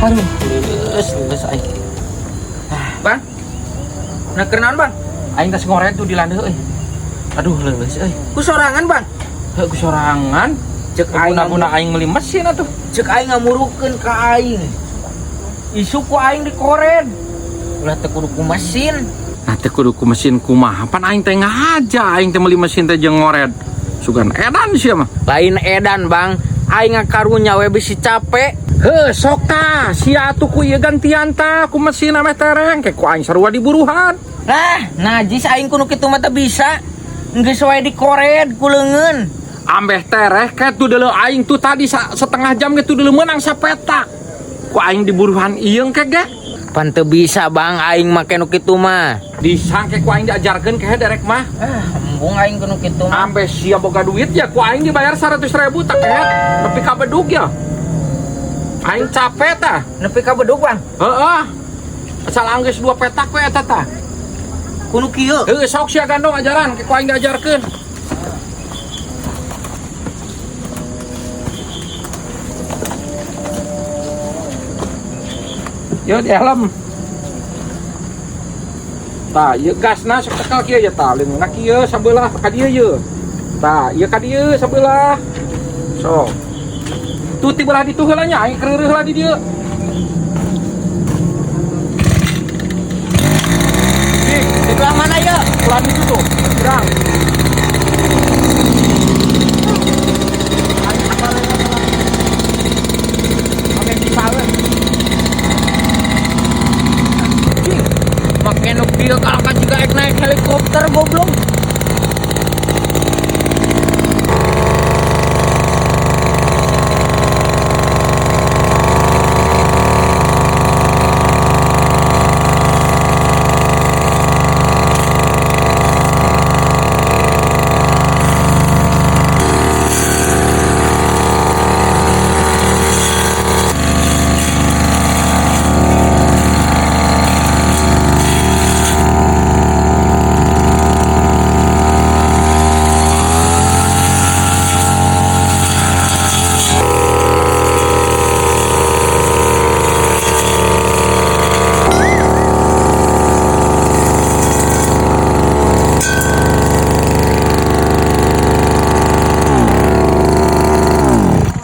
Aduh, leuleus leuleus aing. Bang. Nah, kenaon, Bang? Aing tas ngoret tuh di landeuh euy. Aduh, leuleus euy. Ku sorangan, Bang. Heuh, ku sorangan. Cek aing Guna-guna aing meuli mesin atuh. Cek aing ngamurukeun ka aing. Isuk ku aing dikored. Ulah teu kudu ku mesin. Nah, teh kudu ku mesin kumaha? Pan aing teh ngahaja aing teh meuli mesin teh jeung ngored. Sugan edan sia mah. Lain edan, Bang. Aing ngakarunya we bisi capek. Heuh, sok tah, sia atuh ku ieu gantian tah ku mesin ameh tereng ke ku aing sarua diburuhan. Lah, najis aing kudu kitu mah teu bisa. Geus wae dikored ku leungeun. Ambeh tereh ke tuh deuleu aing tuh tadi setengah jam ge tuh deuleu meunang sapetak. Ku aing diburuhan ieu ke ge. Pan teu bisa, Bang, aing make nu kitu mah. Disangke ku aing diajarkeun ke derek mah. Ah, embung aing kudu kitu mah. Ambeh sia boga duit ya ku aing dibayar 100.000 tak kehet nepi ka bedug ya. Aing capek tah. Nepi ka bedug, Bang. Heeh. Asal anggeus 2 petak we eta tah. Kudu kieu. Heuh, sok sia gandong ajaran ke ku aing diajarkeun. Yo di helm. Tah, ieu gasna sok tekel kieu ya tah, leungeunna kieu sabelah ka dieu ye. Tah, ieu ka dieu sabelah. Sok. Tuh ti belah ditu heula nya, aing keureuh heula di dieu. Di belah mana ya? Belah ditu tuh, kurang. Oke, bisa. Make nu kieu kalahka jiga ek naik helikopter goblok.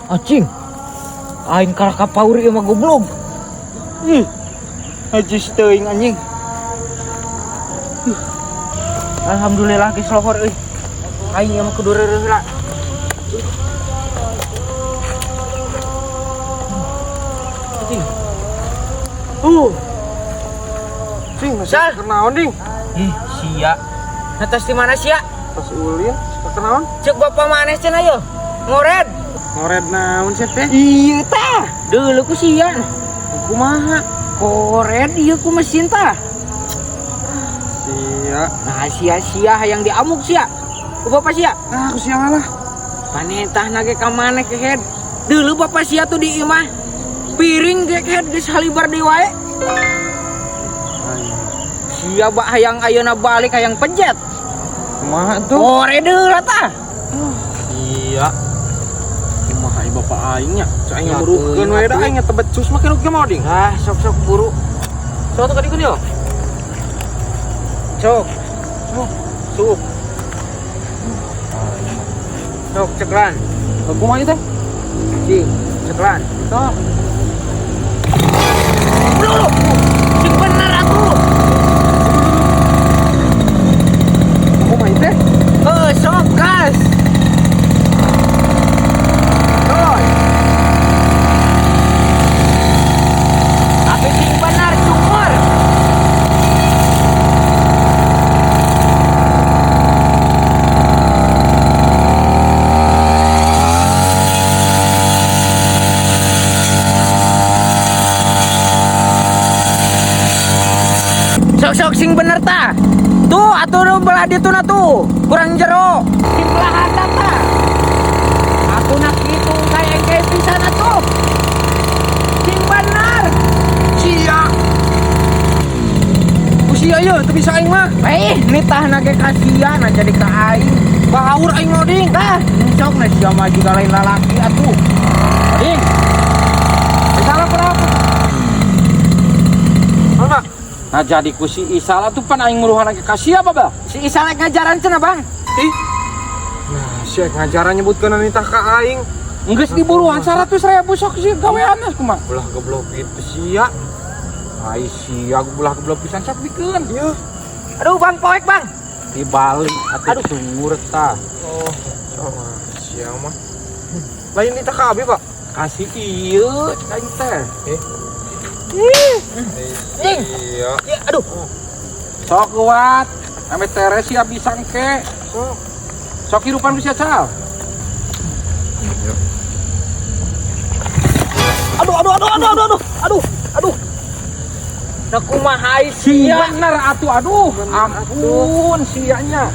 Anjing. Aing kalah ka paur ieu mah goblok. Ih. Najis teuing anjing. Ih. Alhamdulillah geus lohor euy. Aing ieu mah kudu reureuh heula. Anjing. Sing, Sal. kenaon ding? Ih, sia. Nah, tos di mana sia? Pas ulin, kenaon? Cek bapak maneh cenah yeuh. Ngored. Ngored naon sih teh? Iya tah. Deuleu ku sia. Kumaha? Kored ieu ku mesin tah. Sia. Nah, sia-sia hayang diamuk sia. Ku bapak sia. Ah, aku sia lah. Panetah nage ka maneh kehed. Deuleu bapak sia tuh di imah. Piring ge kehed geus halibar deui wae. Sia bak hayang ayeuna balik hayang pejet. Kumaha tuh? Kored deula tah. Iya. Kumaha ieu bapak aing nya? Cek aing Ya, ngaburuhkeun we da teuing aing teh becus make nu kieu mah ding. Ah, sok-sok buru. Sok atuh kadikeun yo. Sok. Sok. Sok. Sok ceklan. Kumaha ieu teh? Cing, ceklan. Sok. Lu, sing bener atuh. Kumaha ieu teh? Eh, sok gas. Terus. Tapi sing bener cukur. Sok-sok sing bener tah. Tuh atuh nu belah ditu na tuh, kurang jero. Sing belah handap tah. Atuh nak kitu kayak engke pisan atuh. Sing bener. Sia. Ku sia ieu teu bisa aing mah. Eh, nitah ge kasihan jadi ka aing. Baur aing mah ding. Tah, sok na sia mah juga lain lalaki atuh. Ding. Salah berapa? Nah jadi ku si Isal atuh pan aing muruhan ge ka sia babel. Si Isal rek ngajaran cenah, Bang. Ih. Nah, sia ngajaran nyebutkeun nitah ka aing. Geus diburuhan 100.000 sok sih gaweanna kumaha. Belah goblok gitu sia. Ai sia belah goblok pisan sok bikeun. Iya. Aduh, Bang, poek, Bang. Dibalik atuh sungur tah. Oh, sia mah. Lain nitah ka abi, Pak. Kasih ieu cek aing teh. Jing. Iya. Ya, aduh. Sok kuat. Ame teres sia bisa engke. Sok. Sok hirupan bisa cal. Aduh, aduh, aduh, aduh, aduh, aduh. Aduh, aduh. Nah, kumaha Sia sia? bener atuh aduh. Ampun sianya.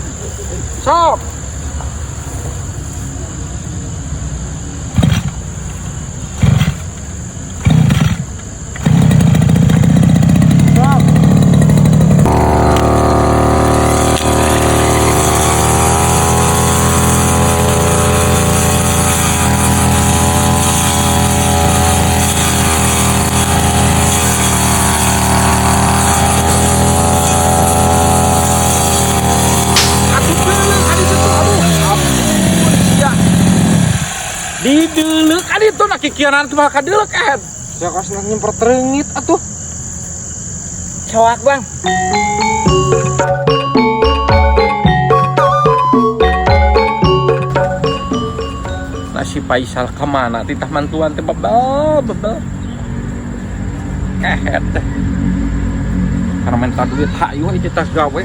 Sok. Sok. Atuh deuleuk ka ditu tuh aduh. Ampun sia. Dideuleuk ka ditu na kikieunan tuh mah kadeuleuk eh. Sia kos nyemprot reungit atuh. Coak, Bang. Nah si Faisal kemana titah mantuan teh bebel bebel kehet teh karena minta duit hayu aja tas gawe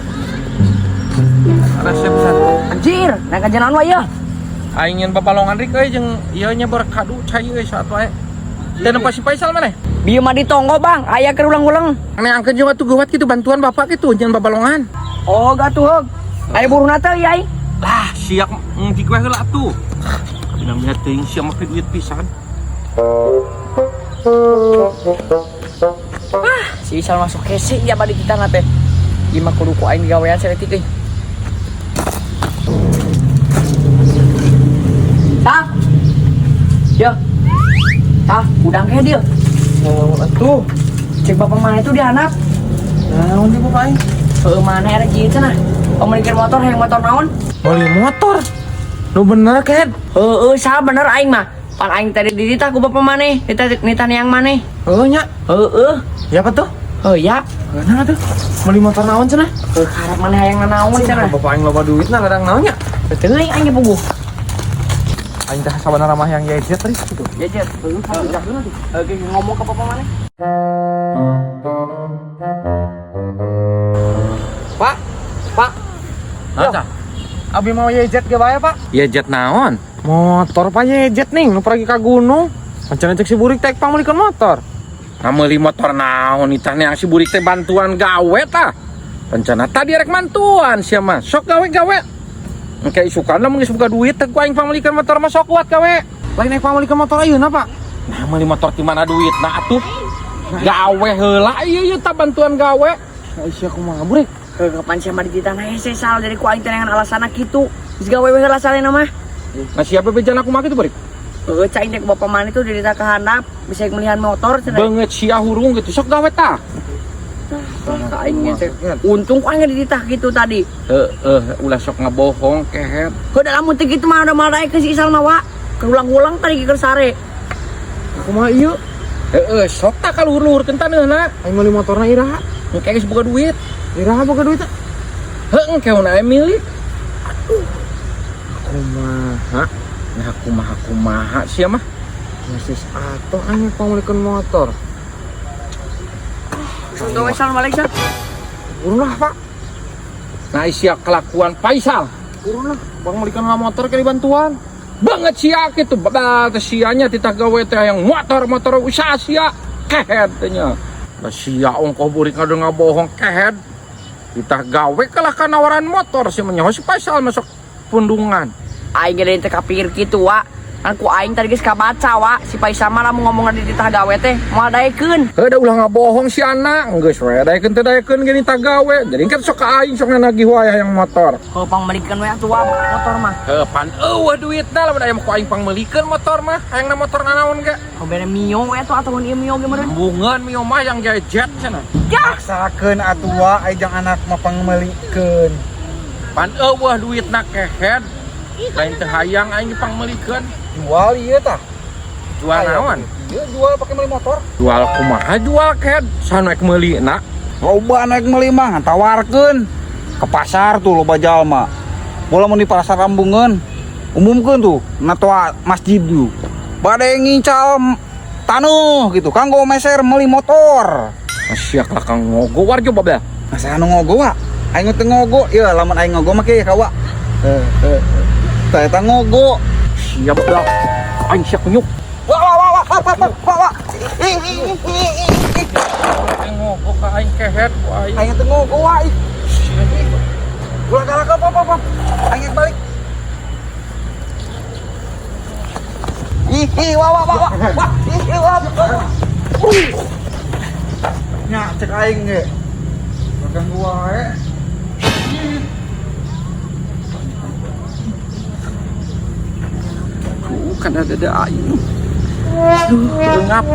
resep pisan. Anjir, nah kajian wae ya. Aing nyen babalongan rik euy jeung ieu nya berkadu cai euy saat wae teh nempa si Faisal maneh. Bieu mah ditonggo, Bang. Aya keur ulang-ulang. Aneh angkeun jeung atuh geuwat kitu bantuan bapak kitu nyen babalongan. Oh, gatuh heug. Aya buruna teh ieu aing. Lah siap ngik we heula atuh. Kabina-bina teuing sia make duit pisan. Si Isal masuk kese ya balik kita teh. Ieu mah kudu ku aing digawean saeutik euy. Tah. Yo. Tah, udang kayak dia. Oh, atuh. Cek bapak mana itu dihanap. Naon di bapak aing? Heuh mana era jieu cenah. Pemilikir motor hayang motor naon? Beli motor. Nu bener, Ken. Heueuh, saha bener aing mah. Pan aing tadi dititah ku bapak maneh, nitah nitah yang maneh. Heuh nya. Heueuh. Ya apa tuh? Heuh yap. Nah tuh. Beli motor naon cenah? Heuh karep maneh hayang nanaon cenah. Bapak aing loba duit nah ladang naon nya. Teuing aing puguh. Aing teh sabenerna mah yang YZ tadi gitu. Jajet, heueuh Oke, ngomong ke bapak maneh. Pak, Pak, Nah, abi mau YZ ge bae, Pak. ya jet naon? Motor Pak YZ nih, nu pergi ka gunung. Rencana cek si burik teh pangmeulikeun motor. Nah, meuli motor naon itah yang si burik teh bantuan gawe tah. Rencana tadi rek mantuan sia mah. Sok gawe-gawe. Engke isukan lamun geus boga duit teh ku aing pangmeulikeun motor mah sok kuat gawe. Lain naik pangmeulikeun motor ayeuna, Pak. Nah, meuli motor ti mana duit? Nah atuh. Gawe heula ieu ieu tah bantuan gawe. Nah, sia kumaha burik? Heuh kapan sia mah dititah hese sal jadi ku aing teh neangan alasanna kitu. Geus gawe we heula salena mah. Nah, siapa bejan aku mah kitu burik? Heueuh cai teh ku bapak maneh tuh dititah ka handap bisa melihan motor cenah. Beungeut sia hurung gitu sok gawe tah. Ka aing teh. Untung ku aing dititah gitu tadi. Heeh, ulah sok ngabohong kehet. Heuh da lamun teu kitu mah udah mal daek ke si Isal mah wa. Keulang-ulang tadi keur sare. Kumaha ieu? Heeh, sok tah kaluhur-luhurkeun taneuhna. Aing meuli motorna iraha. Engke geus boga duit. Iraha boga duit? Heuh, engke una milik. Kumaha? Nah, kumaha kumaha sia mah. Masih atuh aing pangmeulikeun motor. Untung Isal balik sal. Urun lah, Pak. Nah, sia kelakuan Faisal. Urun lah, pangmeulikeun motor ke dibantuan. Banget sia kitu, babal teh sianya titah gawe teh yang motor-motor usaha sia kehed teh nya. Lah sia ongkoh burik ngadu ngabohong kehed. Titah gawe kalah nawaran motor si menyaho si Faisal masuk pundungan. Aing ge teu kapikir kitu wa. Kan ku aing tadi geus kabaca wa, si Paisa mah lamun ngomong di titah gawe teh moal daekeun. Heuh da ulah ngabohong si anak, geus we daekeun teu daekeun ge nitah gawe. Jadi kan sok ka aing sok nagih wae hayang motor. Heuh pangmeulikeun we atuh wa motor mah. Heuh pan eueuh duitna lamun aya mah ku aing pangmeulikeun motor mah, hayangna motor nanaon ge. Heuh bere Mio we atuh atuh ieu Mio ge meureun. Embungeun Mio mah yang gadget cenah. Yah, Paksakeun atuh wa ai jang anak mah pangmeulikeun. Pan eueuh duitna kehed. Lain teu hayang aing pangmeulikeun. Jual ieu tah. Jual naon? Ieu jual pake meuli motor. Jual kumaha jual kehed? Saha nu ek meulina? Loba naik meuli mah tawarkeun ke pasar tuh loba jalma. Bola mun di pasar Rambungeun umumkeun tuh na toa masjid tuh. Bade ngincal taneuh gitu kanggo meser meuli motor. Sia lah kang ngogo warjo babeh. Nah, saya anu ngogo wa. Aing teu ngogo, ieu lamun aing ngogo mah kieu ka wa. Heuh. Tah eta ngogo. Siap dah. Aing sia kunyuk. Wah wah wah wah wah wah wah wah. Ih, ih, ih, ih, ih. Aing ngogo ka aing kehed ku aing. Aing teu ngogo wa. Ih. Ulah galak apa apa apa. Aing balik. Ih, ih, wah wah wah wah. Wah, ih, ih, wah. Nya cek aing ge. Ganggu wae. Tuh kan ada aing. Duh, ngap.